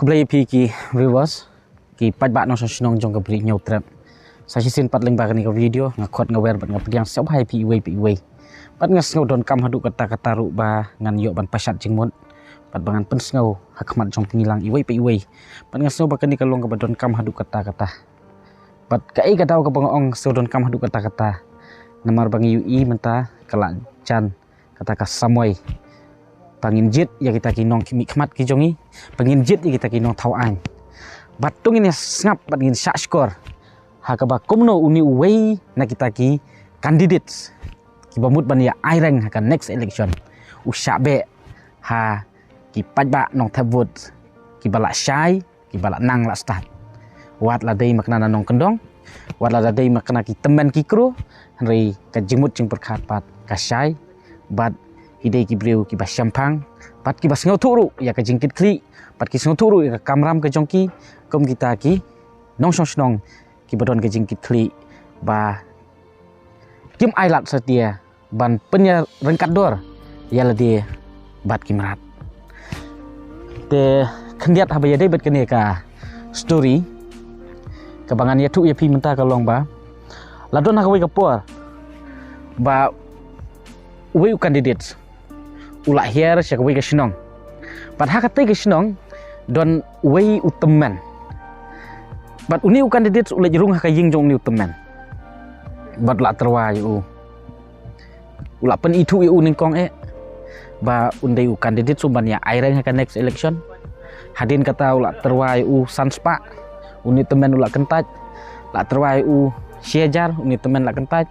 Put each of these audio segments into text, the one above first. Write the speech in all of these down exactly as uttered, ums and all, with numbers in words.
Khublei ïa phi ki viewers, ki paidbah nongshong shnong jong ka Bri Hynñiewtrep. Sa shisien pat lyngba kane ka video nga khot nga wer bad nga pdiang sngewbha ïa phi iwei pa iwei. Bad nga sngew donkam haduh katta katta ruh ba ngan ïoh ban pashat jingmut bad ba ngan pynsngew ha khmat jong phi ngi lang iwei pa iwei. Bad nga sngew ba kane ka long kaba donkam haduh katta katta. Bad kaei ka daw kaba nga ong sngew donkam haduh katta katta? Namar ba ngi ïohi mynta ka la jan kata ka samoi ba ngin jied ïa kita ki nongmihkhmat ki jong ngi, ba ngin jied ïa kita ki nongthaw aiñ. Bad to ngin ïa sngap bad ngin shah shkor ha kaba kumno une uwei na kita ki candidates kiba mut ban ïa aireng ha ka next election u shah beh ha ki paidbah nongthep vote kiba la shai, kiba la nang la stad. Wat la dei ma kane na nongkyndong, wat la dei ma kane ki tymmen ki kro, hynrei ka jingmut jingpyrkhat pat ka shai. Bad ki dei ki briew kiba shemphang, bad kiba sngewthuh ruh ïa ka jingkitkhlieh, bad ki sngewthuh ruh ïa ka kamram ka jong ki, kum kita ki nongshong shnong kiba don ka jingkitkhlieh ba kim ailad satia ban pynïaryngkat dor ïa lade bad ki mrad. Te khyndiat haba ïadei bad kane ka story kaba ngan ïathuh ïa phi mynta ka long ba la don ha kawei ka por ba uwei u candidate u la hiar sha kawei ka shnong. Bad ha katei ka shnong don uwei u tymmen. Bad une u candidate u leit rung ha ka ïing jong une u tymmen. Bad u la tyrwa ïa u. U la pynithuh ïa u nyngkong eh ba un dei u candidate shu ban ïa aireng ha ka next election. Hadien kata u la tyrwa ïa u san spah. Une u tymmen u la kyntait. La tyrwa ïa u shi hajar, une u tymmen la kyntait.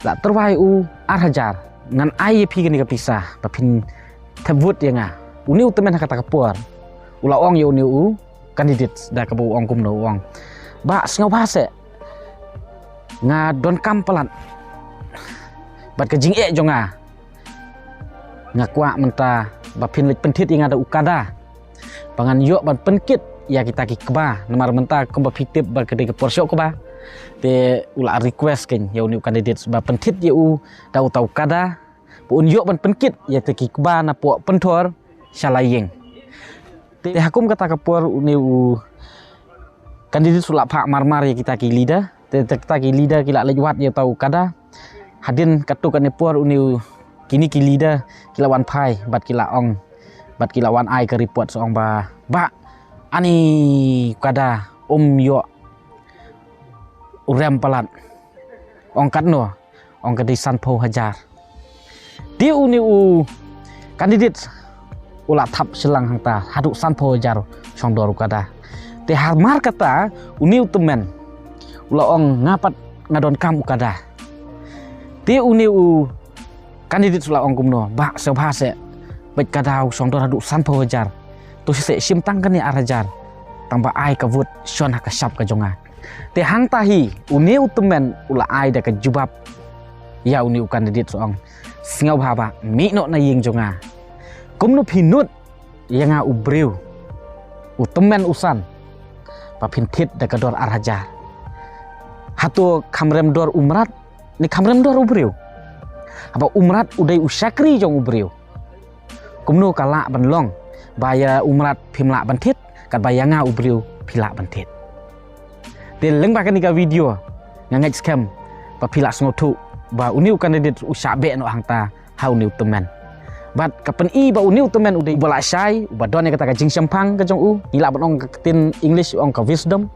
La tyrwa ïa u ar hajar. Ngan ai ïa phi kane ka pisa ba phin thep vote ïa nga. Une u tymmen ha kata ka por u la ong ïa une u candidate da kaba u ong kumno, u ong, "Bah, sngewbha seh, nga donkam palat bad ka jingeh jong nga. Nga kwah mynta ba phin leit pynthied ïa nga da u kada ba ngan ïoh ban pynkit ïa kita ki kba, namar mynta kumba phi tip ba ka dei ka por shoh kba." Te u la request kein ïa une u candidate ba pynthied ïa u da uta u kada ba un ïoh ban pynkit ïa kita ki kba napoh pynthor sha la ïing. Te ha kum kata ka por une u candidate u la phah mar mar ïa kita ki leader. Te kita ki leader ki la leit wad ïa uta u kada. Hadien katto katne por une u, kine ki leader ki la wan phai bad ki la ong, bad ki la wan ai ka report shu ong ba, "Bah, ani u kada um ïoh u rem palat." Ong katno? Ong ka dei sanphew hajar. Te une u candidate u la thap shlang hangta haduh sanphew hajar shong dor u kada. Te hamar kata une u tymmen u la ong, "Nga pat nga donkam u kada." Te une u candidate u la ong kumno, "Bah, sngewbha seh, bad kada u shong dor haduh sanphew hajar. To shisha shim tang kane ar hajar tang ba ai ka vote shon ha ka shap ka jong nga." Te hangta hi une u tymmen u la ai da ka jubab ïa une u candidate shu ong, "Sngewbha bah, mih noh na ïing jong nga. Kumno phi nud ïa nga u briew, u tymmen u san, ba phin thied da ka dor ar hajar? Hato kham rem dor u mrad ne kham rem dor u briew? Haba u mrad u dei u shakri jong u briew. Kumno ka lah ban long ba ïa u mrad phim lah ban thied, katba ïa nga u briew phi lah ban thied?" Te lyngba kane ka video nga ngeit skhem ba phi lah sngewthuh ba une u candidate u shah beh noh hangta ha une u tymmen. Bad ka pyni ba une u tymmen u dei uba la shai, uba don ïa kata ka jingshemphang ka jong u, ngi lah ban ong ka ktien English ong ka wisdom.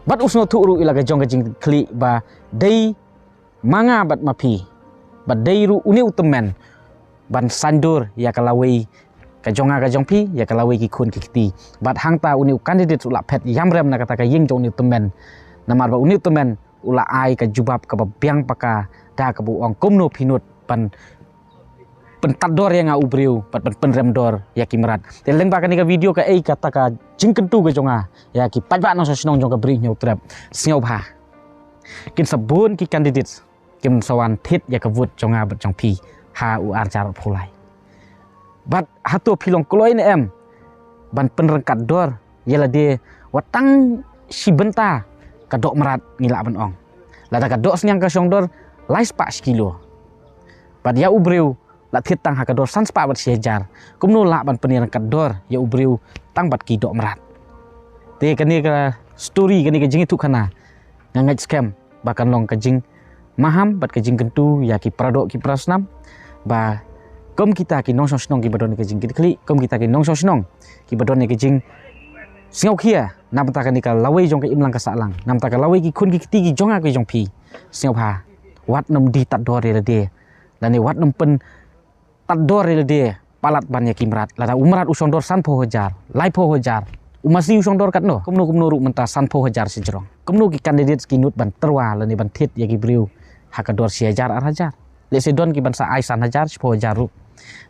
Bad u sngewthuh ruh ïa la ka jong ka jingkhlieh ba dei ma nga bad ma phi, bad dei ruh une u tymmen ban saiñdur ïa ka lawei ka jong nga ka jong phi, ïa ka lawei ki khun ki kti. Bad hangta une u candidate u la phet ïam rem na kata ka ïing jong une u tymmen. Namar ba une u tymmen u la ai ka jubab kaba biang paka da kaba u ong, "Kumno phi nud ban pyntad dor ïa nga u briew bad ban pynrem dor ïa ki mrad?" Te lyngba kane ka video kaei kata ka jingkyntu ka jong nga ïa ki paidbah nongshong shnong jong ka Bri Hynñiewtrep, sngewbha, kin sa bun ki candidates kin sa wan thied ïa ka vote jong nga bad jong phi ha u ar hajar arphew lai. Bad hato phi long kloi ne em ban pynryngkat dor ïa lade wat tang shi bynta ka doh mrad, ngi lah ban ong? Lada ka doh synñiang ka shong dor lai spah shi kilo, bad ïa u briew la thied tang ha ka dor san spah bad shi hajar. Kumno lah ban pynïarangkat dor ïa u briew tang bad ki doh mrad. Te kane ka story, kane ka jingïathuhkhana nga ngeit skhem ba kan long ka jingmaham bad ka jingkyntu ïa ki paradoh ki parasnam, ba kum kita ki nongshong shnong kiba don ïa ka jingkitkhlieh, kum kita ki nongshong shnong kiba don ïa ka jingsngewkhia namar kane ka lawei jong ka imlang ka sahlang, namar ka lawei ki khun ki kti ki jong nga ki jong phi, sngewbha wat nym die tad dor ïa lade, lane wat nym pyn tad dor ïa lade palat ban ïa ki mrad. Lada u mrad u shong dor sanphew hajar, laiphew hajar, u masi u shong dor katno, kumno kumno ruh mynta sanphew hajar shi jrong. Kumno ki candidate ki nud ban tyrwa lane ban thied ïa ki briew ha ka dor shi hajar ar hajar? Lehse don ki ban sa ai san hajar, shiphew hajar ruh.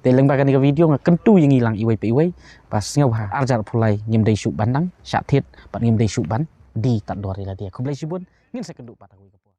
Te lyngba kane ka video nga kyntu ïa ngi lang iwei pa iwei ba sngewbha arhajar arphew lai ngim dei shuh ban nang shah thied bad ngim dei shuh ban die tad dor ïa lade. Khublei shibun, ngin sa ïakynduh pat ha kawei ka por.